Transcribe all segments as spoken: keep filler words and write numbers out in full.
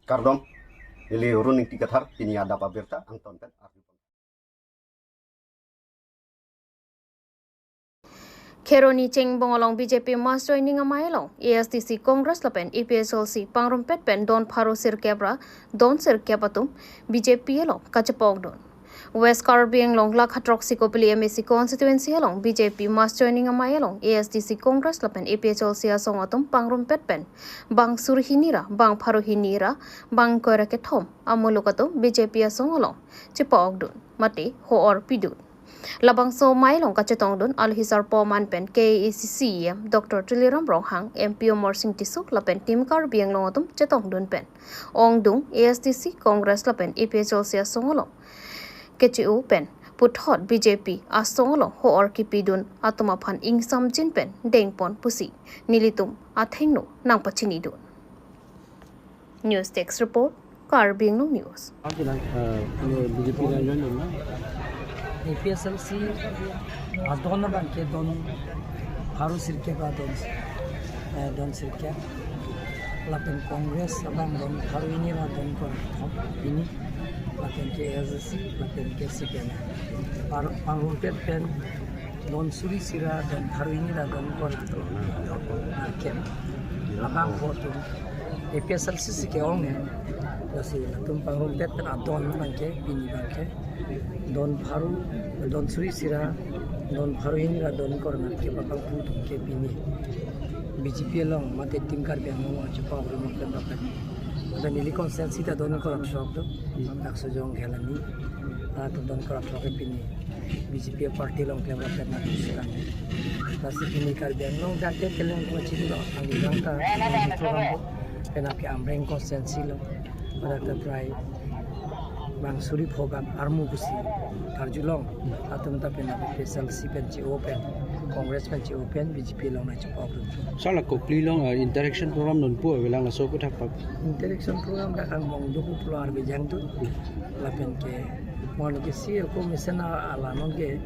Kardom, neli Run Ingti Kathar, pini adap abirta angton pen arju. Kheroni Chengbong along B J P mass joining amei along A S D C, Congress lapen A P H L C pangrumpet pen don pharo sirkep ra don sirkep atum B J P along kachepokdun. West Karbi Anglong lakha throksi Kopili M A C constituency along B J P mass joining amei along A S D C, Congress lapen A P H L C asong atum pangrumpet pen bang suri hini ra bang pharo hini ra bang ingkoi ra kethom amuluk atum B J P asong along chepokdun mate ho-or pidun. Labangso amei along kachetongdun alohi sarpo aman pen K A A C C E M Doctor Tuliram Ronghang, M P Amarsing Tisso lapen Team Karbi Anglong atum chetongdun pen ongdung A S D C, Congress lapen A P H L C asong along keche-o pen puthot B J P asong along ho-or kipidun atum aphan ingsamjin pen dengpon pusi nelitum athengno nangpachinidun. News Desk Report, Karbi Anglong News. Aji lang, eh, ini B J P lang join na? A P H L C adon abang ke don pharo sirkep ra don, eh, don sirkep. Lapen Congress abang don pharo hini ra don ingkoi ra kethom hini. Lapen K A A C C, lapen ke C P I M. Par-, pangrumpet pen don suri isi ra don pharo hini ra don ingkoi ra kethom. Lapen abang pho atum A P H L C si ke-ong ne. Lasi latum pangrumpet pen adon abang ke, pini abang ke don pharo, don suri isi ra don pharo hini ra don ingkoi ra kethom abang phu atum ke pini B J P along mate Team Karbi Anglong along chepokdun klem rapen. Mate neli constituency ta don ingkoi ra throk do. Laso jong ke lani. Latum don ingkoi ra throk ke pini B J P party along klem rapen na tusirang. Lasi pini Karbi Anglong dak ke keleng ko chin lo, ang bilang ta, pen ake Amreng constituency lo, pada ta prai bang suri pho bang armu pusi karjulong, atum ta pen A P H L C pen che-o pen, Congress pen che-o pen, B J P along nangchepokdun. Sir, la Kopili along, eh, interaction program nonpu avelang, laso aputhak pak. Interaction program dak angbong do pu pulo arve jang tu. Lapen ke, mo lo ke si ko mesen a-, ala non ke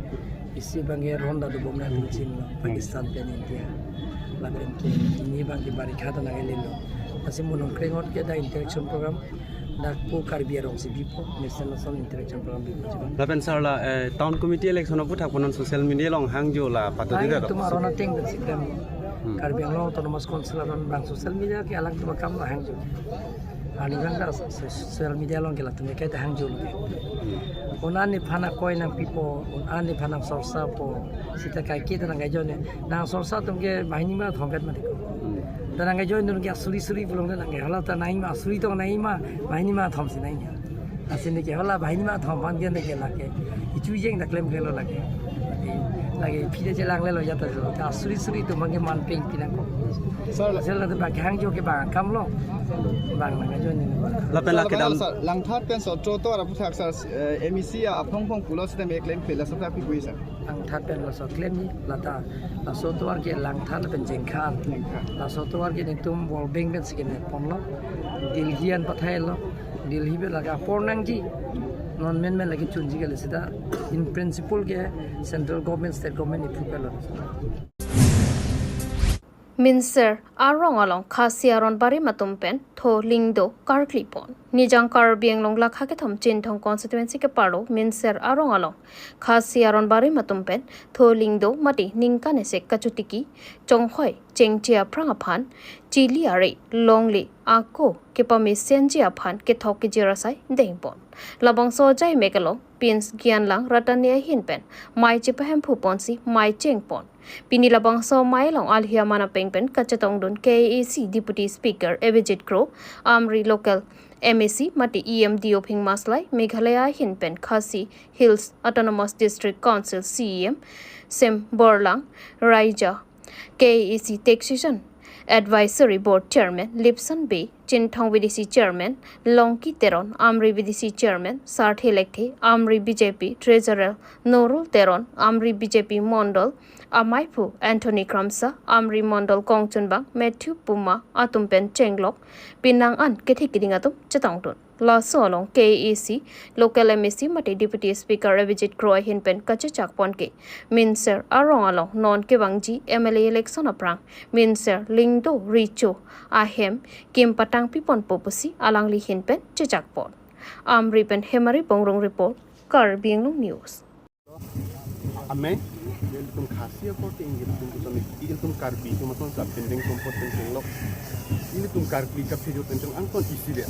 isi abang ke ronda dobom nangchinilo, Pakistan pen India. Lapen ke pini abang ke barikha ta nangkele lo. Lasi mo nangkreng-ot ke dak interaction program dak pu Karbi arong si bipo, mesen ason interaction program bipo jiban. Lapen sir la, eh, town committee election aputhak pu non social media along hangjo la patut. Ai, dida atum aron ateng pen si klem. Hmm. Karbi Anglong Autonomous Council aron abang social media ke alang atum akam lo hangjo. Ani abang ta so-, social media along ke latum ke ta hangjo lo ke. Hmm. Un-an nephan akoi nangpipo, un-an nephan nangsorsapo, seta kaike ta nangkaijoine. Nangsorsa atum ke banghini ma thomkhet mati ko. Hmm. Ta nangkaijoine atum ke asuri suri pulo ta nangke. Hala ta nangji ma asuri tong nangji ma, banghini ma thom si nangji. Lasi neke hala banghini ma thom aphan ke neke lake. Ichu jeng ta klemklelo lake. Lake phi ta chelanglelo ya ta jo. Ta suri suri atum abang ke man peng pinang ko. Sir, la- Sir, la ta abang ke hangjo ke bang akam lo. Bang nangkaijoine. Lapen la kedam. Sir, Langthar pen Sotro atum aputhak sir, eh, M A C aphong phong pulo seta me klemkle, laso aputhak pi pu sir. Langthar pen laso klemji, lata laso atovar ke Langthar pen Jengkhar. Jengkhar. Laso atovar ke netum World Bank pen si kenep ponlo. Delhi an pathailo. Delhi pen lake apor nangji. Non men men lake chunji kali seta. In principle ke central government, state government iphu pelo. Minser arong along Khasi aron barim atum pen tho lingdo karkli pon. Nijang Karbi Anglong lakha kethom Chinthong constituency keparlo Minser arong along Khasi aron barim atum pen tho lingdo mate ningkan isi kachotiki chonghoi chengche aphrang aphan chili are longle ako kepamesenji aphan kethok kejir asai dengpon. Labangso ajai mek along Prince Gyanlang Ratane ahin pen mei chepahemphu ponsi mei chengpon. Pini labangso amei along alhi aman apeng pen kachetongdun K A A C Deputy Speaker Abhijit Kro, Amri local M A C mate E M Diophing Maslai, Meghalaya ahin pen Khasi Hills Autonomous District Council C E M Sem Borlang, Raija K A A C Taxation Advisory Board Chairman Lipson Bey, Chinthong V D C Chairman Longki Teron, Amri V D C Chairman Sarthe Lekthe, Amri B J P Treasurer Norul Teron, Amri B J P Mondol Amaiphu Anthony Kramsa, Amri Mondol Kongchunbang Matthew Puma atum pen chenglok penang an kethe keding atum chetongdun. Laso along K A A C local M A C mate Deputy Speaker Abhijit Kro ahin pen kachechak pon ke Minser arong along non kevangji M L A election aphrang Minser Lyngdoh Recho ahem kim patangpi ponpo pusi alangli ahin pen chechak pon. Amri pen Hemari Bongrung report, Karbi Anglong News. Amei, ilitum Khasi akorte ingjir atum pusitame, ilitum Karbi atum ason sa pending kompot pen chenglok, ilitum Karbi kaphejor pen cheng angton isi dia.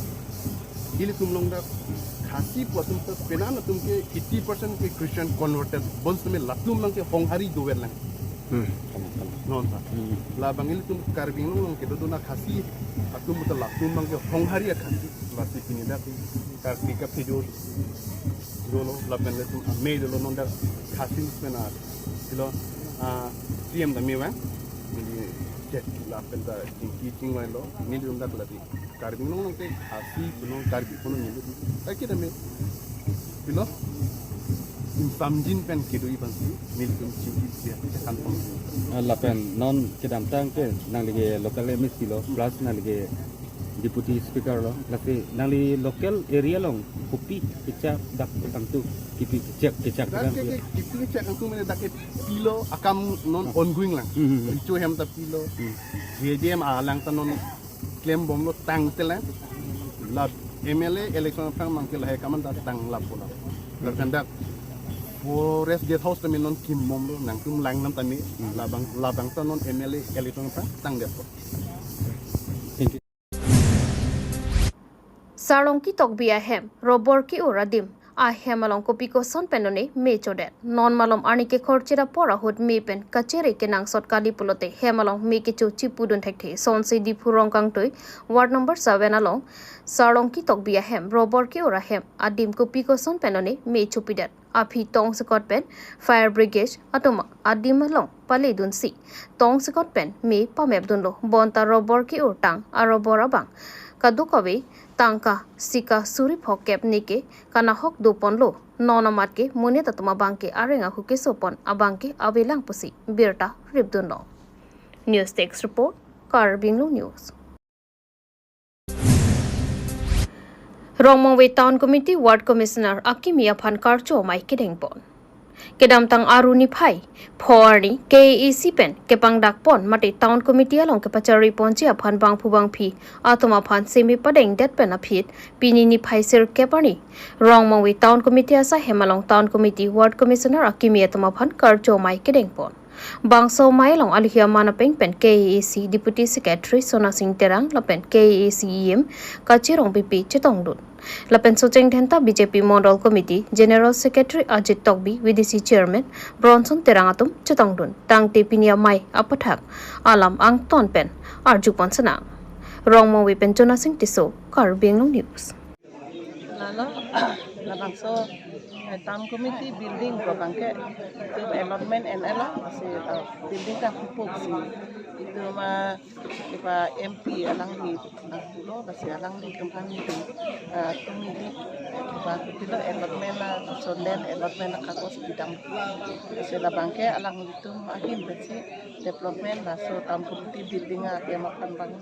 Ilitum along dak Khasi pu atum ta penan atum ke eighty percent ke Christian converted, bonsitame latum abang ke honghari dover lang. Hmm. Non ta. Hmm. Labang ilitum Karbi Anglong along kedo dona Khasi atum ta latum abang ke honghari a Khasi, lasi pini dak Karbi kaphejor dolo, lapen ilitum amei dolo, non dak Khasi pen a, silo, ah, C M ta me vang, neli chet lapen ta chingki chingvai lo, nelitum dak lati. Karbi Anglong along ke Khasi punong Karbi punong nelitum. Lake tame, pilo, ingsamjin pen kedo-i abangsi, nelitum chingki sia, chekan pon. Ah, lapen non kedamtang ke nangli ke local M A C lo, plus nangli ke Deputy Speaker lo, lasi nangli local area along kopi kechak dak tangtu, kipi kechak, kechak dak tangtu. Ke, ke, kipi kechak tangtu mane dak ke pilo akam non ongoing lang. Hmm, hmm, hmm. Recho ahem ta pilo. Hmm. J J M alang ta non klem bomlo tangte lang. La M L A election aphrang abang ke lahai akam anta tang lapu la. Lapen dak Forest Guest House tame non kim bomlo, nangtum lang nam tame. Hmm. Labang, labang ta non M L A election aphrang tang detpo. Thank you. Sarlongki Tokbi ahem, Robor Ke-ur adim ahem along kopi koson pen one me chodet. Non malom arni kekhor chira apor ahut me pen kachere kenangsot kali pulote hem along me kecho chipudun thekthe. Sonsi Diphu rong kangtui, ward number seven along Sarlongki Tokbi ahem, Robor Ke-ur ahem adim kopi koson pen one me chopidet. Aphi tongsekot pen fire brigade atum adim along paledunsi tongsekot pen me pamepdunlo. Bonta Robor Ke-ur tang arobor abang kadokave tangka sika suri phokep neke kanahok doponlo. Non amat ke monit atum abang ke areng ahu kesopon abang ke avelang pusi birta ripdunlo. News Desk Report, Karbi Anglong News. Rongmongve Town Committee Ward Commissioner akimi aphan karcho amei kedengpon. Kedamtang Aru niphai pho arni K A A C pen kepangdakpon mate Town Committee along kepachariponji aphan bangphu bangphi atum aphan semi padengdet pen aphi pini niphai sirkep arni Rongmongve Town Committee asai hem along Town Committee Ward Commissioner akimi atum aphan karcho amei kedengpon. Bangso amei along alohi aman apeng pen K A A C Deputy Secretary Sona Sing Terang lapen K A A C E M Kache Rongpipi chetongdun. Lapen Socheng Dhenta B J P Mondol Committee General Secretary Ajit Tokbi, V D C Chairman Bronson Terang atum chetongdun. Tangte pini amei apathak alam angton pen arjupon senang. Rongmongve pen Jonasing Tisso, Karbi Anglong News. Lalo, labangso, eh, Town Committee building ko abangke, itum allotment en-elo, si, eh, building ta pupuk si, itum, eh, iba M P alangli, eh, pulo, si alangli kempan itum, eh, tumili, iba kutilo allotment, eh, sonden allotment kagos bidam. Si labangke alanglitum ahin pensi, development laso Town Committee building ahem aphan abang.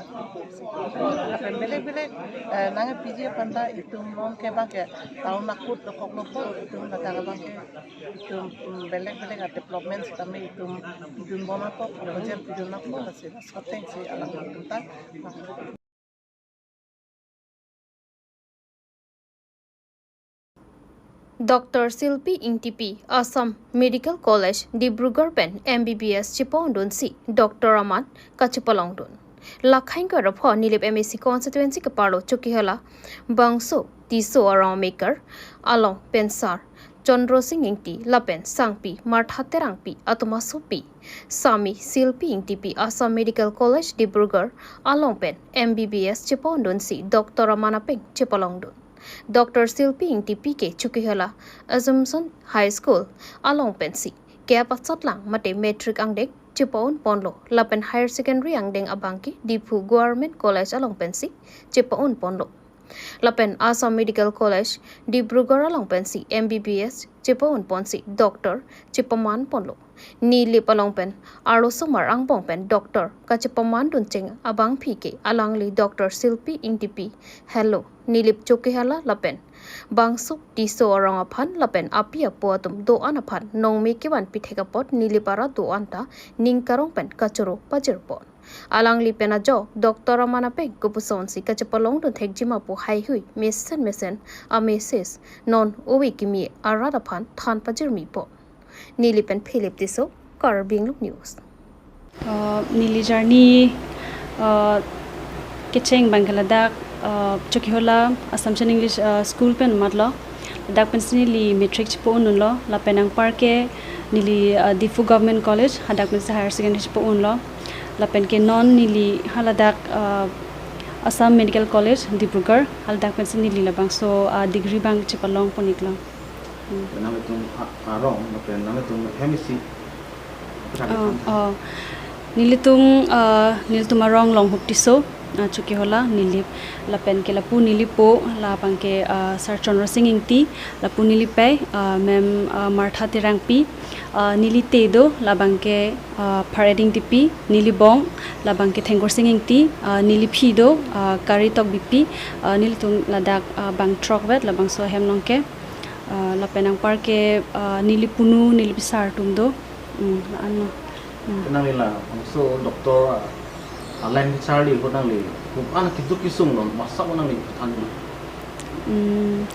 Lapen belek belek, eh, nangpiji aphan ta itum non ke abangke town akut dokok dokok itum ladak abangke itum, mm, belek belek a-development sitame itum dun bom apot, proposal pidun apot, lasi laso atengsi alanglitum ta. Doctor Silpi Ingtipi, Assam Medical College, Dibrugarh pen M B B S chepondunsi doctor aman kachepalongdun. Lakhain karo pho Nilip M A C constituency keparlo Chokihola bangso Tisso arong Mekar along pen Sar Chandra Sing Ingti lapen Sangpi Martha Terangpi atum asopi Sami Silpi Ingtipi, Assam Medical College, Dibrugarh along pen M B B S chepondunsi doctor aman apeng chepalongdun. Doctor Silpi Ingtipi ke Chokihola Assumption High School along pensi kep asatlang mate matric angdeng chepa-un ponlo lapen higher secondary angdeng abangke Diphu Government College along pensi chepa-un ponlo. Lapen Assam Medical College Dibrugarh along pensi M B B S chepa-un ponsi doctor chepaman ponlo. Nilip along pen arlosomar angbong pen doctor kachepaman duncheng abangpi ke alangli Doctor Silpi Ingtipi henlo. Nilip Chokihola lapen bangso Tisso arong aphan lapen api apo atum do-an aphan nongme kevan pithek apot Nilip arat do-an ta ning karong pen kachoro pajirpon. Alangli pen ajok doctor aman apeng kopusonsi kachepalong dun thekjima pu haihui mesen mesen a-message non ove kimi arat aphan than pajirmipon. Nilip pen Philip Tisso, Karbi Anglong News. Uh, neli journey, uh, kecheng abang ke ladak, uh, Chokihola Assumption English, uh, School pen matlo. Ladak pensi neli matric chepa-unlo. Lapen anparke neli, uh, Diphu Government College, hadak pensi higher secondary chepa-unlo. Lapen ke non neli haladak, uh, Assam Medical College Dibrugarh, haladak pensi neli labangso, uh, degree abang chepalong pon-iklo. Hmm. Nanglitum a-, arong, lapen nanglitum hem isi. Oh, oh. Nelitum, uh, nelitum arong Longhup Tisso, uh, Chokihola, Nilip, lapen ke lapu neli po, labang ke, uh, Sir Chandra Sing Ingti, lapu neli pei, uh, Ma'am, uh, Martha Terangpi, uh, neli te do, labang ke, uh, Phareding Tipi, neli bong, labang ke Thengkur Sing Ingti, uh, neli phi do, uh, Kari Tokbipi, uh, nelitum ladak, uh, bang throk vet, labangso ahem along ke, uh, lapen anparke, uh, neli punu, neli pisar atum do. Hmm, la-anlo. Hmm. Nangli labangso doctor, ah, a-line charli ahut nangli, pu-an keduk kesung lo, masa nangli than lo? Hmm,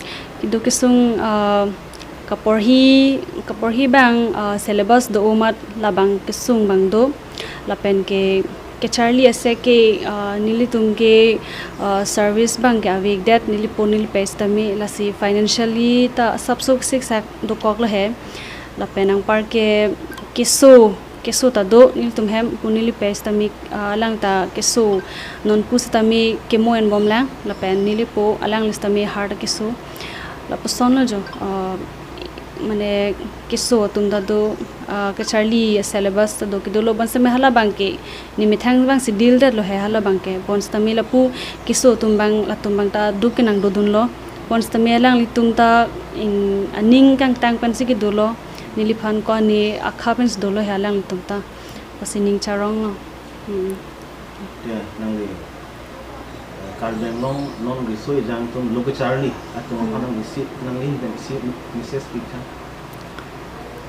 keduk kesung, ah, kaporhi, kaporhi abang, ah, syllabus do amat labang kesung abang do. Lapen ke, kecharli asek ke, ah, nelitum ke, ah, service abang ke avedet, neli po neli pei sitame, lasi financially ta sapsok siksak dokoklo he. Lapen anparke keso, keso ta do, nelitum hem po neli pei sitame, ah, alang ta keso, non pu sitame kemo enbomlang, lapen neli po alangli sitame heart keso. Lapusonlo jo, ah, mane keso atum ta do, ah, kecharli syllabus ta do, kedolo bonsitame halabang ke, nemethang abangsi deal detlo he halabang ke, bonsitame lapu keso atum abang, latum abang ta duk kenang dodunlo. Bonsitame alanglitum ta in aning kangtang pensi kedolo, neliphan ko ani akha pensi dolo he alanglitum ta. Lasi ning charonglo. Hmm. Ya, nangli, eh, Karbi Anglong non riso ejang atum lo kecharli atum, hmm, aphan nangli isi, nangli ahin pen isi message pitha.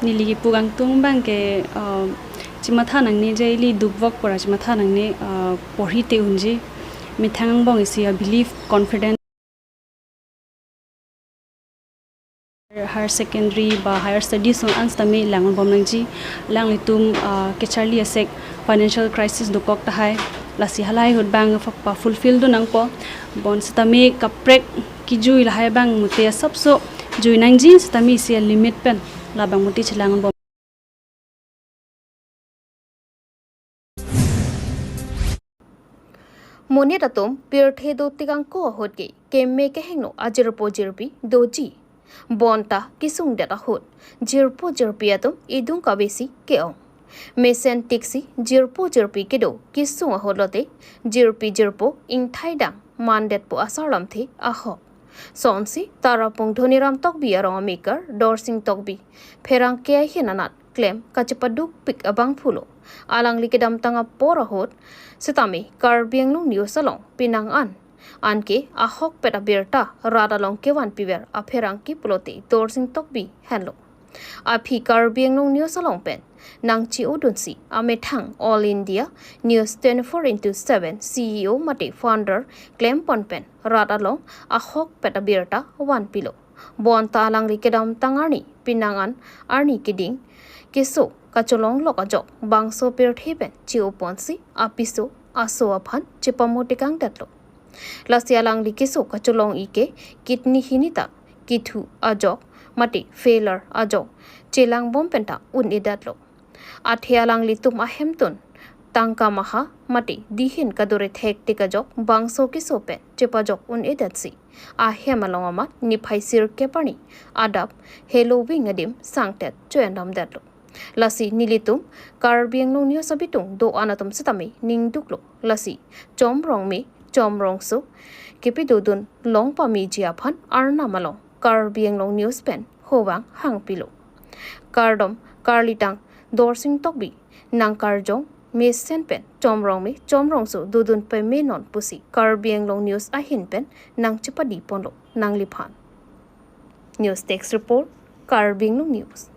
Neli kepu kangtung abang ke, eh, chematha nangne je ili dukvok pura chematha nangne, eh, porhi te unji. Methang angbong isi a-belief, confidence. Higher secondary ba higher studies along an sitame lang bom nangji, alanglitum, ah, kecharli asek financial crisis dokok tahai, lasi halahai ahut abang pa fulfill do nangpo, bonsitame kaprek kejui lahai abang mute asapso jui nangji sitame isi a-limit pen labang mute chelang bom. Monit atum pirthe do tik angko ahut ke keme kehingno ajirpo jirpi doji. Bonta kesungdet ahut jirpo jirpi atum idung kavesi ke-ong. Mesen tiksi jirpo jirpi kedo kesung ahut lote jirpi jirpo ingthaidang mandetpo asarlamthe ahok. Sonsi Tarapung Dhoniram Tokbi arong amekar Dorsing Tokbi pherangke ahin anat klem kachepadukpik abangphulo. Alangli kedamtang apor ahut sitame Karbi Anglong News along pinang an, anke ahokpet abirta rat along kevan piver apherangke pulote Dorsing Tokbi henlo. Aphi Karbi Anglong News along pen nangche-odunsi amethang All India News twenty-four into seven C E O mate founder klempon pen rat along ahokpet abirta vanpilo. Bonta alangli kedamtang arni pinang an arni keding keso kacholonglok ajok bangso pirthe pen che-oponsi apiso aso aphan chepamotekangdetlo. Lasi alangli keso kacholong-i ke kidney hini ta kethu ajok mate failure ajok chelang bom penta un-edetlo. Athe alanglitum ahemtun tangka maha mate dihin kadure thektik ajok bangso keso pen chepajok un-edetsi ahem along amat niphai sirkep arni adap heloving adim sangtet cho-endamdetlo. Lasi nelitum Karbi Anglong News abitung do-an atum sitame ningduklo. Lasi chomrong me, chomrong so, kepidodun long pameji aphan arnam along Karbi Anglong News pen hovang hangpilo. Kardom, karlitang Dorsing Tokbi, nangkarjong mesen pen chomrong me chomrongso dodun peme non pusi Karbi Anglong News ahin pen nangchepadi ponlo nangliphan. News Desk Report, Karbi Anglong News.